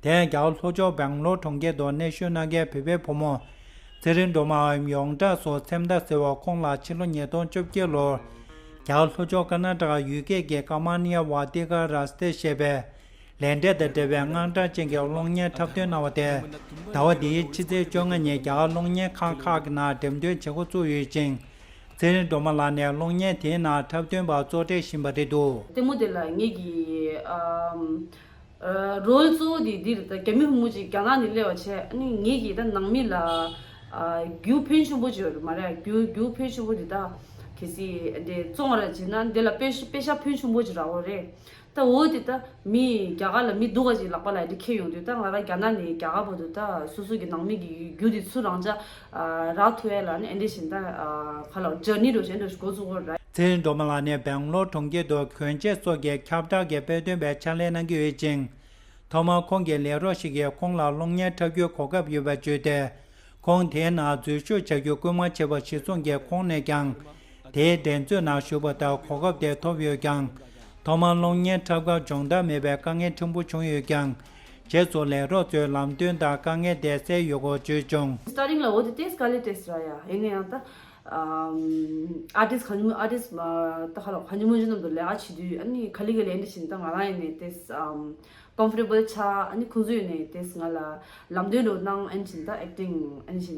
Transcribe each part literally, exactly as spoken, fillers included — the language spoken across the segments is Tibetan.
དེ་ཡང་རྒྱ་གར་ལྷོ་ཕྱོགས་སྦེང་ལོར་གྲོང་ཁྱེར་དུ་གནས་བཞུགས་གནང་མཁན་བོད་པའི་བུ་མོ་ཚེ་རིང་སྒྲོལ་མའམ་ཡོངས་གྲགས་སུ་ཚེམ་མདའ་ཟེར་བ་ཁོང་ལ་ཕྱི་ལོ་ཉིས་སྟོང་བཅོ་བརྒྱད་ལོར་རྒྱ་གར་ལྷོ་ཕྱོགས་ཀར་ན་ཊ་ཀ་ཡུལ་སྐད་ཀྱི་ཀ་མ་ནི་ཡ་ཝ་ཏི་ཀ་ར་སྟེ་ཞེས་པའི་ལས་འབྲས་དང་འབྲེལ་བའི་དངངས་སྐྲག་ཅན་གྱི་གློག་བརྙན་འཁྲབ་སྟོན་གནང་བ་དེ་ཟླ་བ་འདིའི་ཕྱི་ཚེས་བཅོ་ལྔ་ཉིན་རྒྱ་གར་གློག་བརྙན་ཁང་ཁག་གི་ནང་འགྲེམས་སྟོན་བྱེད་འགོ་བཙུགས་ཡོད་ཅིང་། ཚེ་རིང་སྒྲོལ་མ་ལགས་ནས་གློག་བརྙན་དེའི་ནང་འཁྲབ་སྟོན་པ་གཙོ་གྲས་ཡིན་པ་རེད་འདུག་ལྟད་མོ་དེ་ལ་ངེད་ཀྱི་ཨམ། ཨ། རོལ་གཙོ་བོ་དེ་འདི་རེད། ད་རྒྱ་མི་བུ་མོ་ཅིག་རྒྱ་ནག་ནས་སླེབས་པ་བྱས། ཨ་ནི་ངེད་ཀྱི་ད་ནང་མི་ལ་ཨ། རྒྱུ་ཕོན་ཆེན་པོ་ཅིག་ཡོད་རེད་མ་རེད། རྒྱུ་རྒྱུ་ཕོན་ཆེན་པོ་འདི་ད་གལ་སྲིད་འདི་བཙོང་བ་ར་བྱེད་ན་འདི་ལ་པེ་ཤ་པེ་ཤ་ཕོན་ཆེན་པོ་ཅིག་རག་གི་རེད། ད་འོ་དེ་ད་མི་རྒྱ་གར་ལ་མི་སྡུག་པ་ཅིག་ལག་པ་ལ་འདི་འཁྱེར་ཡོང་དུས། ད་ང་རང་རྒྱ་ནག་ནས་རྒྱ་གར་བར་དུ་ད་སོ་སོ་གི་ནང་མི་གི་རྒྱུ་དེ་ཚུར་རང་ཅག་ཨ། རག་ཐུབ་ཡ་ལ་ནི་ཨེ་འདྲ་བཞིན་ད་ཨ། ག་ལ་ཇར་ནི་འགྲོ་བཞིན་འགྲོ་ཞིག་འགོ་བཙུགས་པ་རེད། ཚེ་རིང་སྒྲོལ་མ་ལགས་ནས་སྦེང་ལོར་གྲོང་ཁྱེར་དུ་གྱོན་ཆས་སོགས་ཀྱི་ཁྱབ་བསྒྲགས་ཀྱི་དཔེ་སྟོན་པའི་ཕྱག་ལས་གནང་གི་ཡོད་ཅིང་། ཐོག་མར་ཁོང་གི་ལས་རོགས་ཤིག་གིས་ཁོང་ལ་གློག་བརྙན་འཁྲབ་རྒྱུའི་གོ་སྐབས་ཡོད་པ་བརྗོད་དེ། ཁོང་དེའི་ནང་འཛུལ་ཞུགས་བྱ་རྒྱུ་སྐུལ་མ་བྱས་པ་གཞིར་བཟུང་གིས་ཁོང་ནས་ཀྱང་དེའི་འགྲན་རྩོད་ནང་ཞུགས་པ་དང་གོ་སྐབས་དེ་ཐོབ་ཡོད་ཀྱང་། ཐོག་མར་གློག་བརྙན་འཁྲབ་སྐབས་སྦྱོང་བརྡར་མེད་པའི་དཀའ་ངལ་ཕྲན་བུ་བྱུང་ཡོད་ཀྱང་། རྗེས་སུ་ལས་རོགས་ཚོས་ལམ་སྟོན་དང་དཀའ་ངལ་དེ་སེལ་ཡོད་སྐོར་བརྗོད་བྱུང་། སི་ཊར་ཊིང་ལ་འོ་དེ་ཏེས་དཀའ་ལས་ཏེས་ར་ཡ། ཡིན་ན་ཡང་ད་ཨམ། ཨར་ཊིསི་གང་ཨར་ཊིསི་མ་ད་ག་ལ་གང་ཉིན་མོ་ཅིག་ནང་དུ་ལས་ཀ་བྱེད་དུས། ཨ་ནི་ག་ལེ་ག་ལེ་འདི་བཞིན་ད་ང་རང་ཡིན་ནས་ཏེས་ཨམ། ཀོམ་ཕོར་ཊེ་བལ་ཆགས། ཨ་ནི་ཁོང་ཚོས་ནས་ཏེས་ང་ལ་ལམ་སྟོན་རོགས་གནང་། ཨ་ནི་བྱིན་ད་ཨེག་ཊིང་ཨ་ནི་བྱིན་ནས་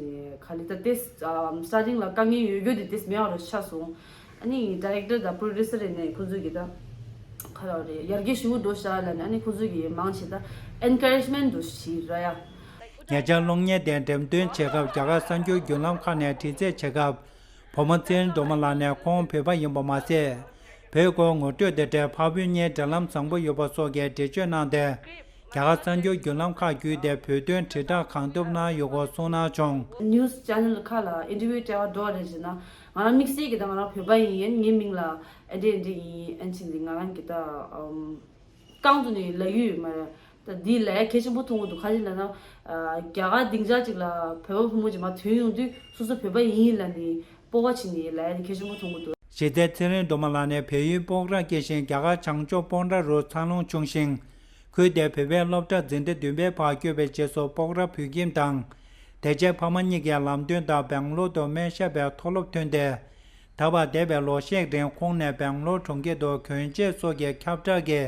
ག་ལེ་ད་ཏེས་ཨམ། སི་ཊར་ཊིང་ལ་དཀའ་ངལ་ཡོད་རྒྱུ་དེ་ཏེས་མེད་པ་རུ་ཆགས་སོང་། ཨ་ནི་ཌའི་རེག་ཊར་དང་པོ་རོ་ཌུ་སར་རེ་ནས་ཁོང་ཚོས་ཀྱི་ད་ག་ལ་རེ་ཡར་རྒྱས་ཞུ་འགྲོ་ཤག་ལ་ནི། ཨ་ནི་ཁོང་ཚོས་ཀྱི་མང་ཆེ་ད་ཨེན་ཀ་རེཇ་མེན་ཊི་འདུག་ཞིག་ར་ཡ། ཉེ་ཆར་གློག་བརྙན་དེ་འགྲེམས་སྟོན་བྱེད་སྐབས་རྒྱ་གར་གསར་འགྱུར་བརྒྱུད་ལམ་ཁག་ནས་དྲི་རྩད་བྱེད་སྐབས། བུ་མོ་ཚེ་རིང་སྒྲོལ་མ་ལགས་ནས་ཁོང་བོད་པ་ཡིན་པ་མ་ཟད། བོད་སྐོར་ངོ་སྤྲོད་དེ་འདྲའི་ཕ་བུ་གཉིས་འབྲེལ་ལམ་བཟང་པོ་ཡོད་པ་སོགས་ཀྱི་འགྲེལ་བརྗོད་གནང་སྟེ། རྒྱ་གར་གསར་འགྱུར་བརྒྱུད་ལམ་ཁག་བརྒྱུད་དེ་བོད་དོན་དྲིལ་བསྒྲགས་གང་ཐུབ་གནང་ཡོད་སྐོར་གསུངས་གནང་བྱུང་། ནིའུ་སི་ཅེ་ནལ་ཁག་ལ་ཨིན་ཊར་བིའུ་སྤྲད་པ་འགྲོ་བ་རེད་ཟེར་ན། ང་རང་དམིགས་བསལ་གྱི་ད་ང་རང་བོད་པ་ཡིན། ངའི་མིང་ལ་ཨེ་འདྲས་ཨེ་འདྲས་ཡིན། ཨེ་འདྲས་ཟེར་ནས་ང་རང་གི་ད་ཨམ། རྐང་དུ་ནས་ལབ་ཡོད་མ་རེད། ད་འདི་ལས་གལ་ཆེན་པོ་མཐོང་གི་འདུག་ག་རེ་ལབ་ན། ཨ། རྒྱ་གར་སྡིངས་ཆ་གཅིག་ལ་བོད་པ་ཕོ་མོ་གཅིག་མར་ཐོན་ཡོང་དུས་སོ་སོ་བོད་པ་ཡིན་ལབ་ནས་སྤོབས་པ་བྱས་ནས་ལབ་ཡ་དེ་གལ་ཆེན་པོ་མཐོང་གི་འདུག་གཞི་རྩའི་ཚེ་རིང་སྒྲོལ་མ་ལགས་ནི་བལ་ཡུལ་སྤོག་ར་སྐྱེས་ཤིང་། རྒྱ་གར་བྱང་ཕྱོགས་སྤོག་ར་རུ་འཚར་ལོངས་བྱུང་ཞིང་། ཁུལ་དེའི་བོད་པའི་སློབ་གྲྭ་འཛིན་གྲྭ་བདུན་པའི་བར་བསྐྱོད་པའི་རྗེས་སུ་སྤོག་ར་བོད་ཁྱིམ་དང་། དེ་རྗེས་ཕ་མ་གཉིས་ཀྱི་ལམ་སྟོན་དང་སྦེང་ལོར་དུ་སྨན་ཞབས་པའི་མཐོ་སློབ་ཐོན་ཏེ། ད་བར་འདས་པའི་ལོ་ཤས་རིང་ཁོང་ནས་སྦེང་ལོར་གྲོང་ཁྱེར་དུ་གྱོན་ཆས་སོགས་ཀྱི་ཁྱབ་བསྒྲགས་ཀྱི་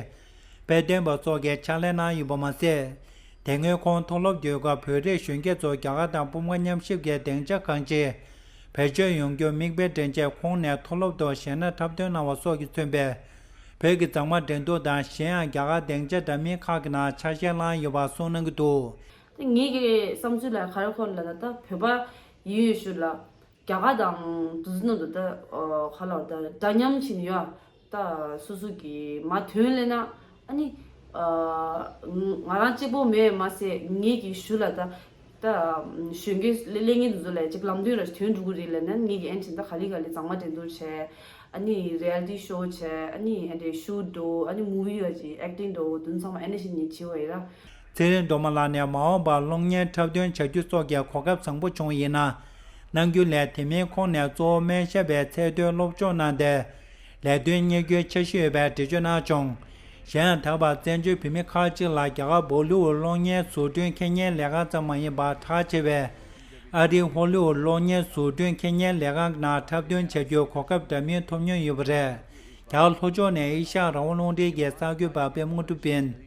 དཔེ་སྟོན་པ་སོགས་ཀྱི་ཕྱག་ལས་གནང་ཡོད་པ་མ་ཟད། དེ་སྔོན་ཁོང་མཐོ་སློབ་དུས་སྐབས་བོད་རིགས་གཞོན་སྐྱེས་ཚོ་རྒྱ་གར་དང་སྤོམ་ཁ་མཉམ་གཤིབ་ཀྱི་སྡིངས་ཆ་གང་ཅི་བེད་སྤྱོད་ཡོང་རྒྱུ་མིག་དཔེ་སྟོན་ཆེད་ཁོང་ནས་མཐོ་སློབ་ཏུ་གཞས་སྣ་འཁྲབ་སྟོན་གནང་བ་སོགས་ཀྱིས་མཚོན་པའི་བོད་ཀྱི་མཛངས་མ་འགྲན་བསྡུར་དང་གཞན་ཡང་རྒྱ་གར་སྡིངས་ཆ་འདྲ་མིན་ཁག་གི་ནང་ཆ་ཤས་བླངས་ཡོད་པ་གསུངས་གནང་གི་འདུག་ངེད་ཀྱི་བསམ་ཚུལ་ལ་ག་རེ་ཁོ་ལ་ད་བོད་པ་ཡིན་ཡོད་ཞུ་ལ། རྒྱ་གར་དང་དུས་ཚོད་ནང་དུ་ད་ཨ་ག་ལ་ད་འདྲ་མཉམ་བྱས་ནས་ཡོད། ད་སོ་སོ་གི་མ་ཐོན་ལེ་ན། ཨ་ནི་ཨ་ང་རང་གཅིག་པོ་མེད་མ་ཟད། ངེད་ཀྱི་གཞུག་ལ་ད་ད་གཞོན་སྐྱེས་སླེ་སླེ་ངེད་དུ་ཚོ་ལ་ཅིག་ལམ་སྟོན་ར་ཐོན་འགྲོ་གི་རེད་ལེ་ན། ངེད་ཀྱི་ཨེན་ཆིན་ད་ག་ལེ་ག་ལེ་མཛངས་མ་འགྲན་བསྡུར་བྱས། ཨ་ནི་རི་ཡལ་ཊི་ཤོ་བྱས། ཨ་ནི་ཨ་འདྲས་ཤུ་འགྲོ། ཨ་ནི་མུ་བི་བ་ཅིག་ཨེག་ཊིང་འགྲོ། དུ་ཚང་མ་ཨ་ནི་བཞིན་ནས་བྱེད་བ་ཡིན་ར། ཚེ་རིང་སྒྲོལ་མ་ལགས་ནས་མ་འོངས་པར་གློག་བརྙན་འཁྲབ་སྟོན་བྱ་རྒྱུ་སོགས་ཀྱི་གོ་སྐབས་བཟང་པོ་བྱུང་བ་ཡིན་ན་གནང་རྒྱུ་ལས། དེ་མིན་ཁོང་ནས་གཙོ་བོ་སྨན་ཞབས་པའི་ཚད་མཐོའི་སློབ་སྦྱོང་གནང་སྟེ། ལས་དོན་གཉེར་རྒྱུའི་འཆར་གཞི་ཡོད་པའི་འགྲེལ་བརྗོད་གནང་བྱུང་། གཞན་ཡང་ད་བར་བཙན་བྱོལ་བོད་མི་ཁག་ཅིག་ལ་རྒྱ་གར་བོ་ལི་ཝུཌ་གློག་བརྙན་བཟོ་སྐྲུན་ཁེ་ཉེན་ལས་ཁང་ཙམ་མ་ཡིན་པར་གྲགས་ཆེ་བའི་ཨ་རིའི་ཧོ་ལི་ཝུཌ་གློག་བརྙན་བཟོ་སྐྲུན་ཁེ་ཉེན་ལས་ཁང་ནང་འཁྲབ་སྟོན་བྱ་རྒྱུའི་གོ་སྐབས་འདྲ་མིན་ཐོབ་མྱོང་ཡོད་པ་རེད། རྒྱ་གར་ལྷོ་ཕྱོགས་ནས་ཨེ་ཤ་ཡ་རང་དབང་རླུང་འཕྲིན་གྱི་གསར་འགོད་པ་པད་མ་དངོས་གྲུབ་ཡིན།